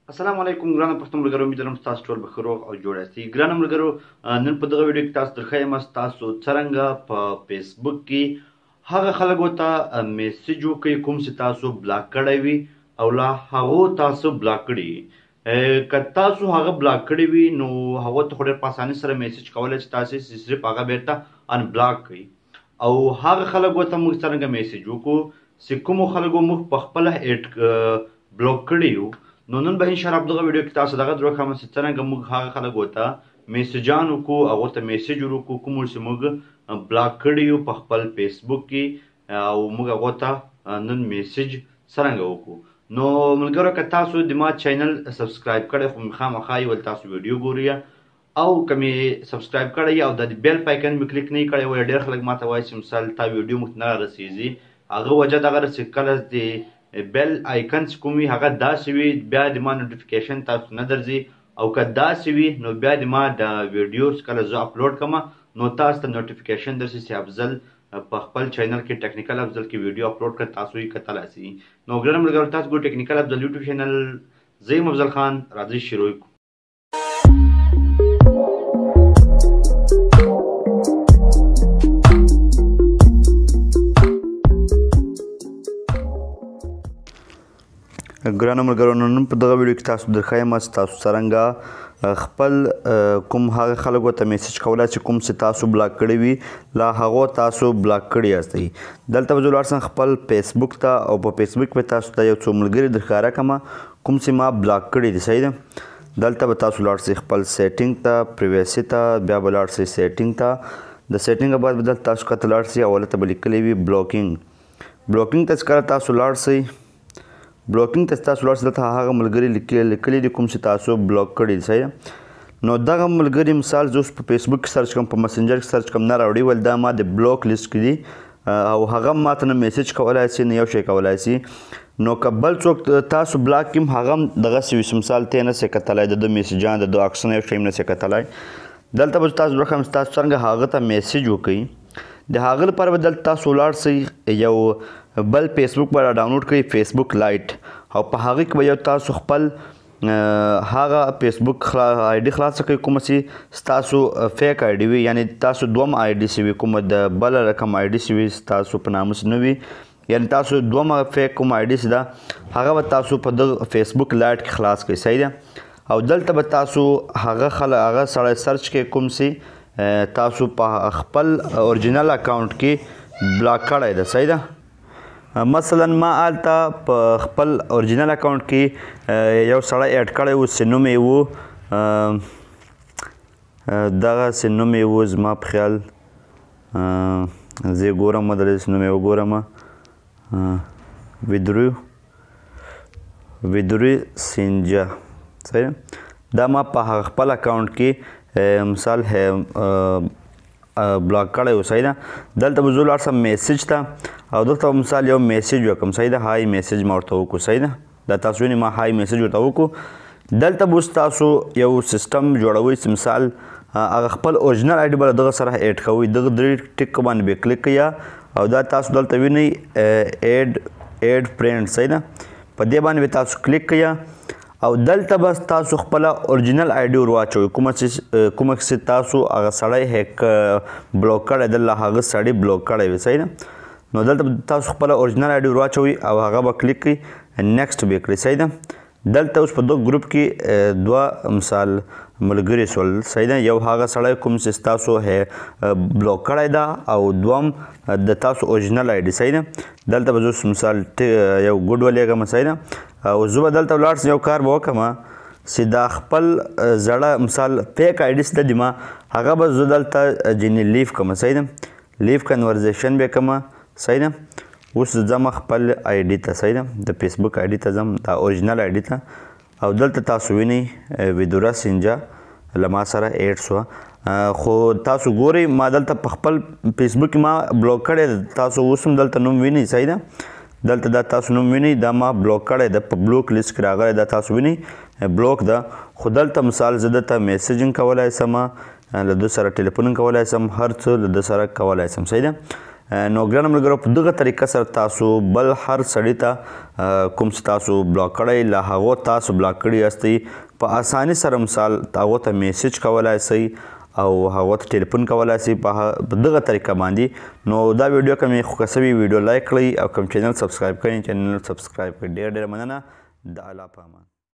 السلام علیکم ګرانو پښتون ملګرو، امید لرم تاسو ټول به ښه روغ او جوړ یاستئ. ګرانو ملګرو، نن په دغه ویډیو کې تاسو درښیم تاسو څرنګه په فیسبوک کې هغه خلکو ته میسج وکړئ کوم چې تاسو بلاک کړی وي او لا هغو تاسو بلاک کړي. که تاسو هغه بلاک کړی وي نو هغو ته خو ډېر په اسانۍ سره میسج کولی چې تاسو صرف هغه بېرته انبلاک کړئ. او هغه خلکو ته موږ څرنګه میسج وکړو چې کومو خلکو موږ په خپله ایډ بلاک کړي یو. نو نن به انشاءالله په دغه ویډیو کې تاسو دغه درښیم چې څرنګه موږ هغه خلکو ته میسجان وکړو، هغو ته میسج ورکړو کومو چې موږ بلاک کړي یو په خپل فیسبوک کې، او موږ هغو ته نن میسج څرنګه وکړو. نو ملګرو، که تاسو د ما چینل سبسکرایب کړی خو مې خامخا یې ول تاسو ویډیو ګورئ، او که مې سبسکرایب کړی او د بیل په آیکن مې کلیک نه کړی وایي، ډېر خلک ماته وایي چې مثال تا ویډیو موږ ته نه رارسېږي. هغه وجه دغه ده چې کله د بیل آیکن چې کوم وي هغه داسې وي، بیا د ما نوټیفیکیشن تاسو نه درځي، او که داسې وي نو بیا د ما د ویډیو چې کله زه اپلوډ کړم نو تاسو ته نوټیفیکیشن درځي چې افضل په خپل چینل کې ټیکنیکل افضل کې ویډیو اپلوډ کړ، تاسو یې کتلی شئ. نو ګرانو ملګرو، تاسو ګورئ ټیکنیکل افضل یوټیوب چینل، زه یم افضل خان. راځئ شروع کړو. ګرانو ملګرو، نن په دغه ویډیو کې تاسو درښیم چې تاسو څرنګه خپل کوم هغه خلکو ته میسج کولی چې کوم چې تاسو بلاک کړی وي لا هغو تاسو بلاک کړي یاستئ. دلته به زه ولاړ شم خپل فیسبوک ته، او په فیسبوک به تاسو ته یو څو ملګري درښکاره کړم کوم چې ما بلاک کړي دي. صحیح ده. دلته به تاسو لاړ شئ خپل سیټینګ ته، پریویسي ته، بیا به لاړ شئ سیټینګ ته. د سیټینګ بعد به دلته تاسو کښته لاړ شئ او هلته به لیکلی وي بلاکینګ. بلاکینګ ته چې کله تاسو لاړ شئ، بلاکینګ ته تاسو لاړ شئ، دلته هغه ملګري لیکلي دي کوم چې تاسو بلاک کړي دي. صحیح ده. نو دغه ملګري مثال زه اوس په فیسبوک کې سرچ کوم، په مسنجر کې سرچ کوم، نه راوړي، ول دا ما د بلاک لیست کې دي، او هغه ما ته نه میسج کولای شي نه یو شی کولای شي. نو که بل څوک تاسو بلاک کړم هغه هم دغسې وي، مثال ته یې نه شې کتلی، د ده میسجان د ده عکسونه یو شی هم نه شې کتلی. دلته به تاسو وښیم چې تاسو څنګه هغه ته میسج وکړئ. د هغه لپاره به دلته تاسو ولاړ شئ، یو بل فیسبوک به را ډاونلوډ کړئ، فیسبوک لایټ، او په هغه کې به یو تاسو خپل هغه فیسبوک آی ډي خلاصه کړئ کومه چې ستاسو فیک آی ډي وي، یعنې تاسو دوم آی ډي چې وي، کومه د بله رقم آی ډي چې وي ستاسو په نامه چې نه وي، یعنې تاسو دومه فیک کوم آی ډي چې ده هغه به تاسو په دغه فیسبوک لایټ کې خلاص کړئ. صحیح ده. او دلته به تاسو هغه هغه سړی سرچ کړئ کوم چې تاسو په خپل اورجینل اکاونټ کې بلاک کړی ده. صحیح ده. مثلا ما هلته په خپل اورجینل اکاونټ کې یو سړی اډ کړی و چې نوم یې و دغسې نوم یې و، زما په خیال زه یې ګورم، دلته نوم یې وګورم، ویدرو سینجا. صحیح ده. دا ما په هغه خپل اکاونټ کې مثال بلاک کړی و. صحیح ده. دلته به زه ولاړ شم میسج ته، او دلته به مثال یو میسج وکړم. صحیح ده. های میسج ما ورته وکړو. صحیح ده. دا تاسو وینئ ما های میسج ورته وکړو. دلته به اوس تاسو یو سیستم جوړوئ چې مثال هغه خپل اورجینل آی ډي به له دغه سره اډ کوئ، دغه درې ټیکو باندې به کلیک کړئ، او دا تاسو دلته وینئ اډ پرینټ. صحیح ده. په دې باندې به تاسو کلیک کړئ، او دلته به تاسو خپله اورجینل آی ډي ور واچوئ کومه چې تاسو هغه سړی هیک بلاک کړی دی، له هغه سړي بلاک کړی وي. صحیح ده. نو دلته به تاسو خپله اورجینل آی ډي ور واچوئ او هغه به کلیک کړئ، نیکسټ به یې کړئ. صحیح ده. دلته اوس په دغه ګروپ کې دوه مثال ملګري سول. صحیح ده. یو هغه سړی کوم چې ستاسو بلاک کړی ده، او دوم د تاسو اورجینل آی ډي. صحیح ده. دلته به زه اوس مثال یو ګډ ولېږم. صحیح ده. او زه به دلته ولاړ شم، یو کار به وکړم چې دا خپل زړه مثال فیک آی ډي څه دی ما هغه به زه دلته جینې لیف کړم. صحیح ده. لیف کنورزیشن به کړم. صحیح ده. اوس ځم خپل آی ډي ته. صحیح ده. د فیسبوک آی ډي ته ځم، دا اورجینل آی ډي ته، او دلته تاسو وینئ ویدورا سینجا له ما سره ایډ شوه. خو تاسو ګورئ ما دلته په خپل فیسبوک کې ما بلاک کړی دی، تاسو اوس هم دلته نوم وینئ. صحیح ده. دلته دا تاسو نوم وینئ، دا ما بلاک کړی ده، په بلاک لیست کې راغلی، دا تاسو وینئ بلاک ده. خو دلته مثال زه ده ته میسجینګ کولی شم، له ده سره ټلیفون کولی شم، هر څه له ده سره کولی شم. صحیح ده. نو ګرانو ملګرو، په دغه طریقه سره تاسو بل هر سړي ته کوم چې تاسو بلاک کړی، له هغو تاسو بلاک کړي یاستئ، په اساني سره مثال هغو ته میسج کولای سئ او هغو ته ټلیفون کولای سئ په دغه طریقه باندې. نو دا ویډیو که مې خوښه سوي، ویډیو لایک کړئ او کوم چینل سبسکرایب کړئ، چینل سبسکرایب کړئ. ډېره ډېره مننه، د الله په امان.